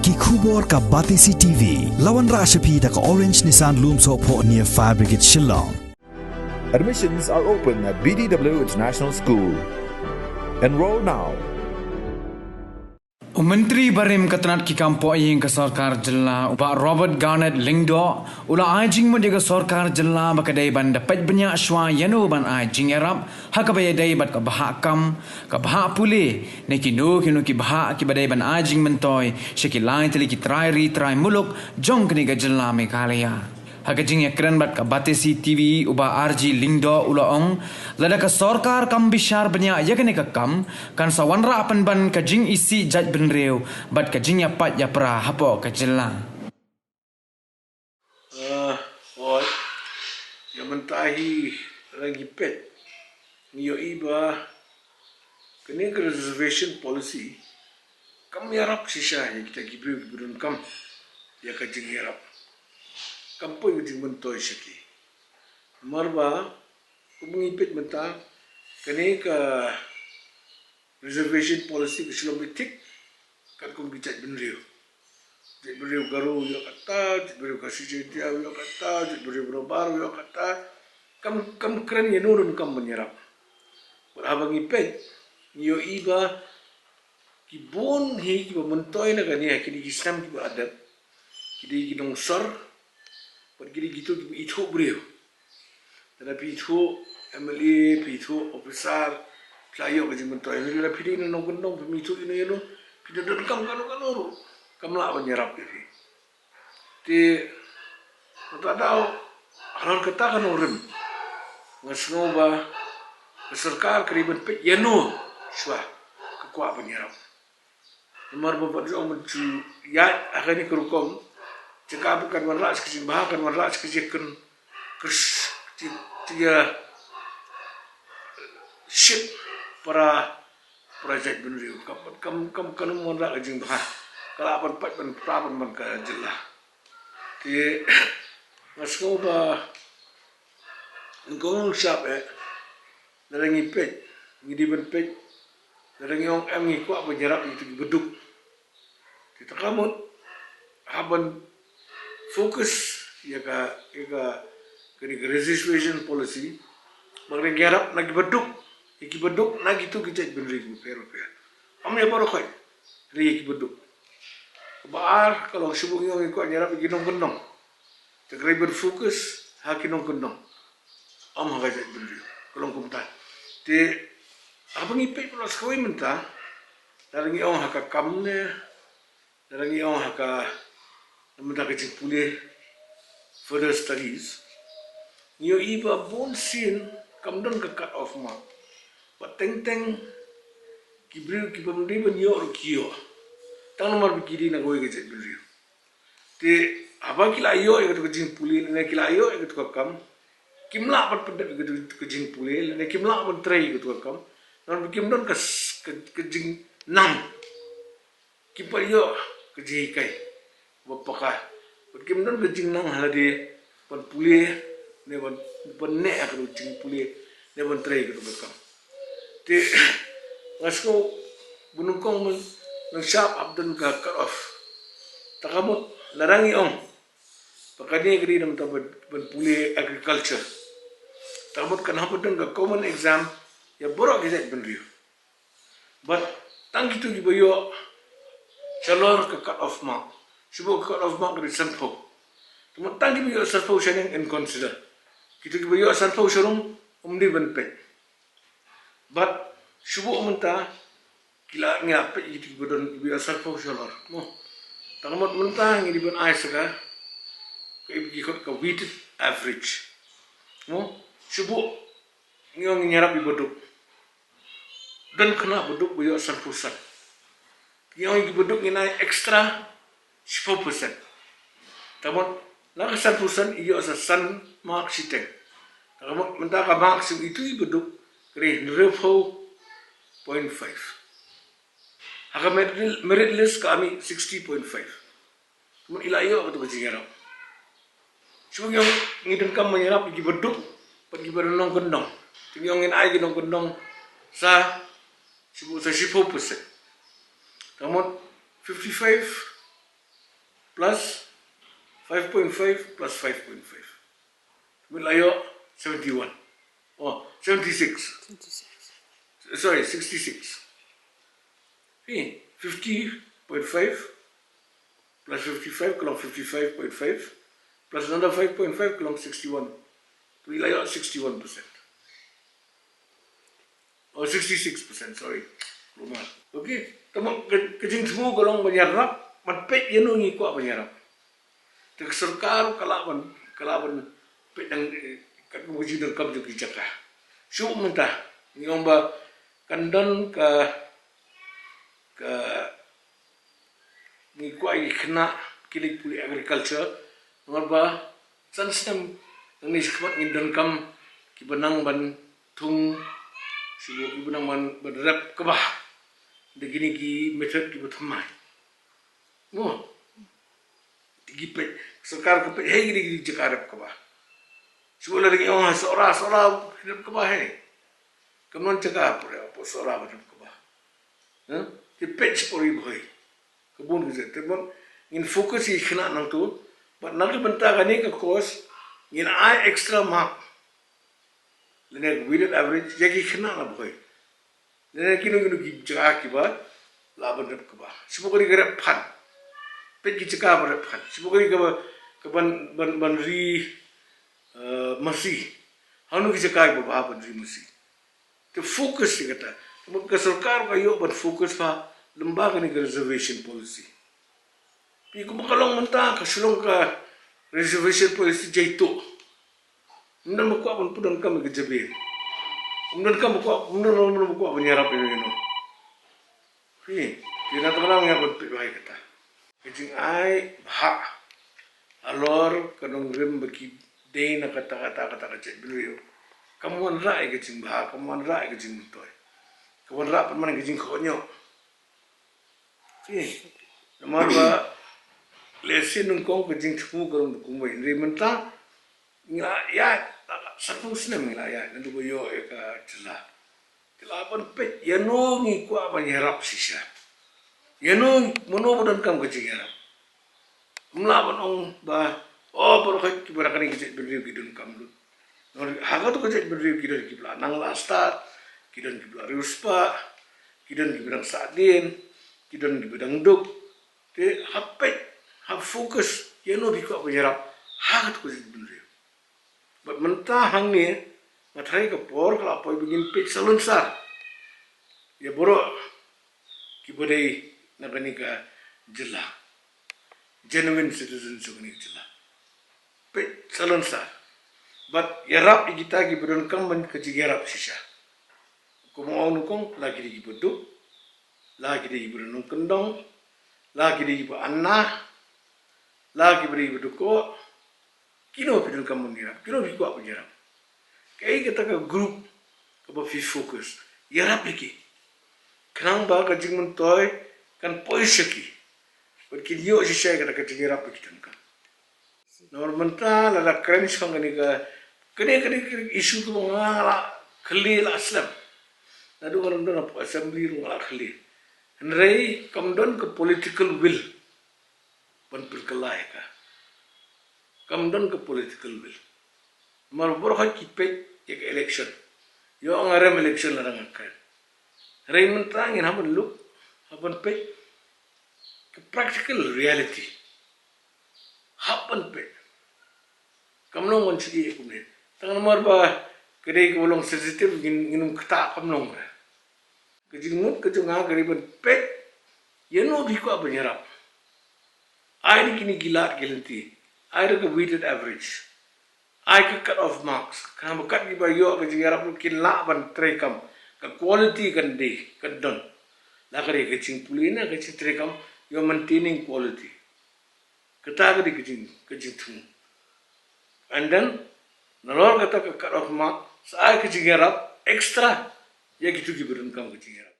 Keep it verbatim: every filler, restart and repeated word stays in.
Ki khubor ka Batesi T V. La wanrah sha phi da ka Orange Nissan Lumsohphoh near Fire Brigade Shillong. Admissions are open at B D W International School. Enroll now. U Myntri barim ka tnat ki kam pohïing ka sorkar jylla u Bah Robert Garnett Lyngdoh u la ai jingmut ïa ka sorkar jylla ba ka dei ban da peit bniah shuwa ïano ban ai jingïarap ha kaba ïadei bad ka bhah kam, ka bhah pule ne kino kino ki bhah kiba dei ban ai jingmyntoi sha ki lai tylli ki trai ri trai muluk jong kane ka jylla Meghalaya. Ha ka jingïakren bad ka Batesi T V u Bah R G Lyngdoh u la ong, lada ka sorkar kam bishar bniah ïa kane ka kam, kan sa wanrah pynban ka jingisih jaitbynriew bad ka jingïapait ïapra hapoh ka jylla. Ah, oi. Ïa mynta hi lada ngi peit, ngi ïohi ba kane ka reservation policy kam ïarap shisha ïa kita ki briew kiba donkam ïa ka jingïarap. Kam poi ka jingmyntoi sha ki. Namar ba kumba ngi peit mynta, kane ka reservation policy ka shu long beit thik katkum ki jaitbynriew. Jaitbynriew Garo u ïoh katta, jaitbynriew Khasi Jaiñtia u ïoh katta, jaitbynriew Mrwbar u ïoh katta. Kam, kam kren ïano donkam ban ïarap. Bad haba ngi peit, ngi ïohi ba ki bun hi kiba myntoi na kane ha kine ki snem kiba la dep, ki dei ki nongsor bad ki dei kito kiba ithuh briew. Lada phi ithuh M L A, phi ithuh officer, phi la ïoh ka jingmyntoi. Hynrei lada phi dei na nongkyndong, phim ithuh ïano ïano, phi da donkam kano kano ruh, kam lah ban ïarap ïa phi. Te mynta daw halor kata ka nongrim, nga sngew ba ka sorkar ka dei ban peit ïano shuwa ka kwah ban ïarap. Namar ba pat jong ban shu ïaid ha kane ka rukom, jaka ba kan wanrah sha ka jingbha, kan wanrah sha ka jingkyrkhu, ka jingïashit para, para jaitbynriew. Kam, kam, kam, kam wanrah ka jingbha. Ka lah ban pait ban pra pynban ka jylla. Te nga sngew ba nyngkong nyngshap eh, lada ngi peit, ngi dei ban peit, lada ngi ong em ngi kwah ban ïarap ïa kito kiba duk. Te te ka mut hap ban focus ïa ka, ïa ka, kane ka reservation policy, ba ngin ïarap na kiba duk, ïa kiba duk na kito ki jaitbynriew kiba pher bapher. Ym ïa baroh khoit, hynrei ïa kiba duk. Kaba ar ka long shu ba ngi ong ngi kwah ïarap ïa ki nongkyndong. Te ka dei ban focus ha ki nongkyndong, ym ha ka jaitbynriew. Ka long kumta. Te haba ngi peit paralok sa kawei mynta, lada ngi ong ha ka kam ne, lada ngi ong ha ka, mynta ka jingpule, further studies, ngi ïohi ba bun sien kam don ka cut off mark. Ba teng teng ki briew kiba ym dei ban ïoh ruh ki ïoh, tang namar ba ki dei na kawei ka jaitbynriew. Te haba ki la ïoh ïa kato ka jingpule lane ki la ïoh ïa kato ka kam, kim lah ban pyndep ïa kato ka jingpule lane kim lah ban trei ïa kato ka kam. Namar ba kim don ka, ka, ka jingnang. Kim pat ïoh ka jinghikai ba paka, bad kim don ka jingnang ha lade ban pule ne ban, ban neh ha kato ka jingpule ne ban trei ïa kato ka kam. Te nga sngew ba nyngkong mynshap hap don ka cut off. Te ka mut lada ngi ong ba kane ka dei na bynta ban, ban pule agriculture, te ka mut kan hap ban don ka common exam ïa baroh ki jaitbynriew. Bad tang kito kiba ïoh shalor ka cut off mark. Shu ba ka cut off mark ka dei sanphew. Te mut tang kiba ïoh sanphew shaneng yn consider. Kito kiba ïoh sanphew sharum ym dei ban peit. Bad shu ba mynta ki la, ngi la peit ïa kito kiba don, kiba ïoh sanphew shalor, mo. Te ka mut mynta ngi dei ban ai sa ka, ka, ki khot ka weighted average, mo. Shu ba ngi ong ngin ïarap ïa kiba duk. Don khynnah ba duk ba ïoh sanphew san. Ngi ong ïa kiba duk ngin ai extra shiphew percent. Te mut na ka sanphew san i ïoh sa san mark shiteng. Te ka mut mynta ka mark sha ito iba duk ka dei hynriewphew point five. Ha ka merit, merit list ka mih sixty point five. Te mut i la ïoh kato ka jingïarap. Shu ngi ong ngi donkam ban ïarap ïa kiba duk bad kiba nongkyndong. Te ngi ong ngin ai ki nongkyndong sa, shu, sa shiphew percent. Te mut fifty five plus five point five plus five point five. Mynta la ïoh seventy-one. Oh, seventy-six. Sorry, sixty-six. Phi, fifty point five plus fifty-five ka long fifty-five point five plus another five point five ka long sixty-one. Phi la ïoh sixty-one percent. Oh, sixty-six percent, sorry. Lumar. Okay. Tangba ka, ka jingthmu ka long ban ïarap, ban peit ïano ngi kwah ban ïarap. Te ka sorkar ka lah ban, ka lah ban peit dang, eh, katkum ka jingdonkam jong ki jaka. Shuh mynta ngi ong ba kan don ka, ka ngi kwah ki khynnah ki leit pule agriculture, namar ba san snem nangne shakhmat ngin donkam kiba nang ban thung, shuh kiba nang ban, ban rep kba da kine ki method kiba thymmai. Mo, ki peit, sorkar ka peit hei kine ki jaka rep kba. Shuh la dang ong ha Sohra, Sohra rep kba hei. Kam don jaka pule hapoh Sohra ba rep kba. Huh? Ki peit shipor i bhoi. Ka bun ka jait. Te bun ngin focus ïa ki khynnah nangtu. Bad na ka bynta kane ka course ngin ai extra mark lane weighted average ïa ki khynnah na bhoi. Lane kino kino ki jaka kiba lah ban rep kba. Shuh ka dei ka rep phan. Peit ki jaka ba rep phan. Shuh ka dei kaba, ka ban, ban, ban ri, eh, masi. Hangno ki jaka kiba bha ban ri masi. Te focus ïa kata. Ka sorkar ka ïoh ban focus ha lyngba kane ka reservation policy. Phi, kumba ka long mynta ka shu long ka reservation policy jaituh. Ym don ba kwah ban pyndonkam ïa ka jabieng. Ym don kam ba kwah, ym don, ym don ba kwah ban ïarap ïa kano. Phi, phi na tang nang ïa ban peit bha ïa kata. Ka jingai bha halor ka nongrim ba ki dei na kata, kata, kata ka jaitbynriew kam wanrah ïa ka jingbha, kam wanrah ïa ka jingmyntoi. Ka wanrah pat man ka jingkohnguh. Phi, namar ba lehse nyngkong ka jingthmu ka long kumwei, hynrei mynta ngi la ïaid, la, la, sanphew snem ngi la ïaid naduh ba ïoh ïa ka jylla. Te lah ban peit ïano ngi kwah ban ïarap shisha. Ïano, mano ba donkam ka jingïarap. Ym lah ban ong ba, oh, baroh kiba na kane ka jaitbynriew ki donkam lut. Ha kato ka jaitbynriew ki don kiba la nang la stad, ki don kiba la riewspah, ki don kiba dang sahdien, ki don kiba dang duk. Te hap peit, hap focus ïano phi kwah ban ïarap ha kato ka jaitbynriew. Bad mynta hangne nga tharai ka por ka la poi ba ngin peit salonsar ïa baroh kiba dei na kane ka jylla, genuine citizens jong kane ka jylla. Peit salonsar bad ïarap ïa kita kiba donkam ban ka jingïarap shisha. Kumba ong nyngkong, la ki dei kiba duk, la ki dei kiba nongkyndong, la ki dei kiba anna, la ki dei kiba duk. Kino phi donkam ban ïarap, kino phi kwah ban ïarap. Kaei kata ka group kaba phi focus, ïarap ïa ki khnang ba ka jingmyntoi kan poi sha ki bad kin ïoh shisha ïa kata ka jingïarap ba ki donkam. Namar mynta lada kren shaphang kane ka, kane, kane, kane issue kaba nga la khlieh la slem. Naduh nga don hapoh assembly ruh nga la khlieh. Hynrei kam don ka political will ban pynkylla ïa ka. Kam don ka political will. Namar baroh ki peit ïa ka election. Ïoh nga rem election lada nga kren. Hynrei mynta ngin hap ban look, hap ban peit ka practical reality. Hap ban peit. Kam long ban shu ïeh kumne. Tang namar ba ka dei kaba long sensitive ngin, ngin ym ktah, kam long re. Ka jingmut ka jong nga ka dei ban peit ïano phi kwah ban ïarap. Ai da kine ki lad ki lynti. Ai da ka weighted average. Ai ka cut off marks. Khnang ba kat kiba ïoh ka jingïarap ruh kin lah ban treikam. Ka quality kan dei, kan don. La ka dei ka jingpule ne ka jingtreikam, you're maintaining quality. Kata ka dei ka jing, ka jingthmu. And then nalor kata ka cut off mark, sa ai ka jingïarap extra ïa kito kiba donkam ka jingïarap.